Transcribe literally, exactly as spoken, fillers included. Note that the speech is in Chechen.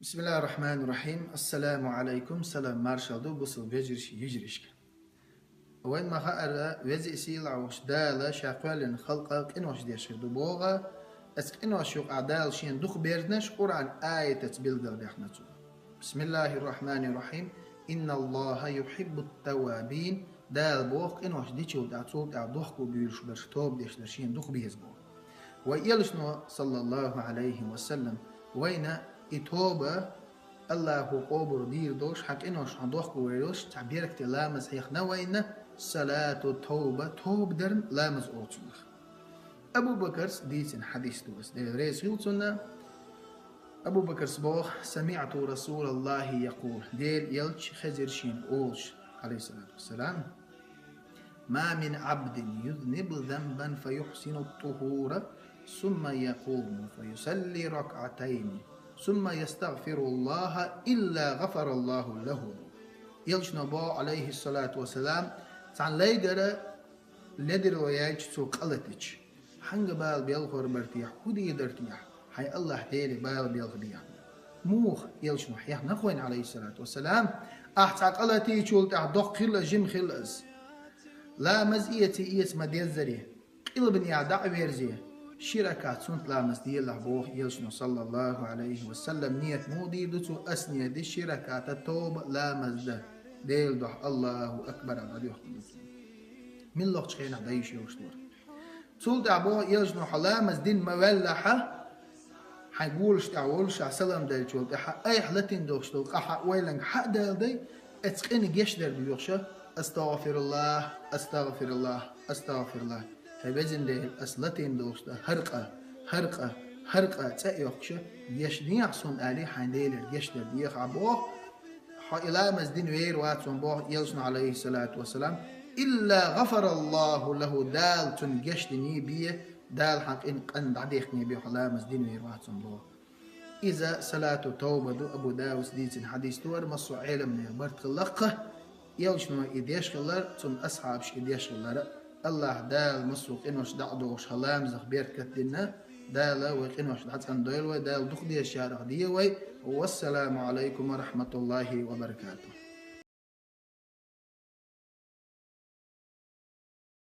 بسم الله الرحمن الرحيم. السلام عليكم. Салам маршалла ду бусалба вежаршка, йижаршка. Вайна ма хаъара, веза а сийлахь а волча Дала Ша кхоьллина халкъа къинош деш хир ду боху. Оцу къиношна юкъахь Дала Шена дукха безаш Къуръан аятаца билгалдаьккхина цо. بسم الله الرحمن الرحيم. إن الله يحب التوابين. Дала боху къинош дичул тӀаьхьа, цул тӀаьхьа дохко буьйлуш берш, тоба деш берш Шена дукха беза боху. Вайн Элчано, саллаллаху Ӏалайхи ва саллам, вайна и тоба Аллахо къобал дийр долуш, хьан къинош хьан дохко вуьйлуш, цхьа беркате ламаз хьехна вайна, салату товба, тоба дарна ламаз олу цунах. Абу Бакарс дийцина хьадис ду аса, Дела реза хила цунна. Абу Бакарс боху: سمعت رسول الله يقول. Дела Элча хезира шена олуш, Ӏалайхиссалату вассалам: ما من عبد يذنب ذنبا فيحسن الطهور ثم يقوم فيصلي ركعتين ثم يستغفر الله إلا غفر الله له. Элчано боху, Ӏалайхиссалату вассалам, цхьана лайгара ледарло яьлча цо къа латича, хьанга бала белхор бара техьа, хӀун дийр дара техьа, хьайн Аллахь Деле бала белха бехьа. Муха? Элчано хьехна вайна, Ӏалайхиссалату вассалам, ахь цхьа къа латийчул тӀаьхьа доккха хилла, жима хилла аса. Ламаз эций, эца ма-деззара, къилбанехь дӀа а верзий, ши ракаӀат суннат ламаз делахь боху Элчано, саллаллаху Ӏалайхи ва саллам, нийят муха дийр ду цо, аса нийят ди ши ракаӀат тоба ламаз дан, Делан дуьхьа Аллаху акбар аьлла дӀадоьхкина ду цо. Муьлххачу хенахь дан йиш йолуш дара. Цул тӀаьхьа боху Элчано, хьо ламаз дина ма-ваьллехьа, хьайн голаш тӀехь волуш, ахь салам деллачул тӀаьхьа, айхьа латийна долуш долу къа хьан ойланга хьа а даладай, оцу къинан гечдар доьхуш: أستغفر الله، أستغفر الله، أستغفر الله. ХӀай везан Дела, аса латийна долуш дан хӀара къа, хӀара къа, хӀара къа цӀе а йоккхуш, гечдехьа суна алий, хьайн Делера гечдар деха ахь боху. Хьо и ламаз дина вер вац хьуна боху Элчано, Ӏалайхиссалату вассалам, إلا غفر الله له, Дала цунна гечдиний бен, Дала хьан къин-, къинна дӀадехкиний бен хьо ламаз дина вер вац хьуна боху. Иза салату товба ду, Абу Давуда дийцина хьадис ду хӀара, массо а Ӏеламнехан барт хилла-кх. Элчано и деш хилар, цуьнан асхьабаша и деш хилар. Аллахь Дала массо а къинош дӀа а дохуш, хьан ламазах беркат дина, Дала вайн къинош дӀа а цӀандойла вай, Дала дукха дезачарах де вай. والسلام عليكم ورحمة الله وبركاته.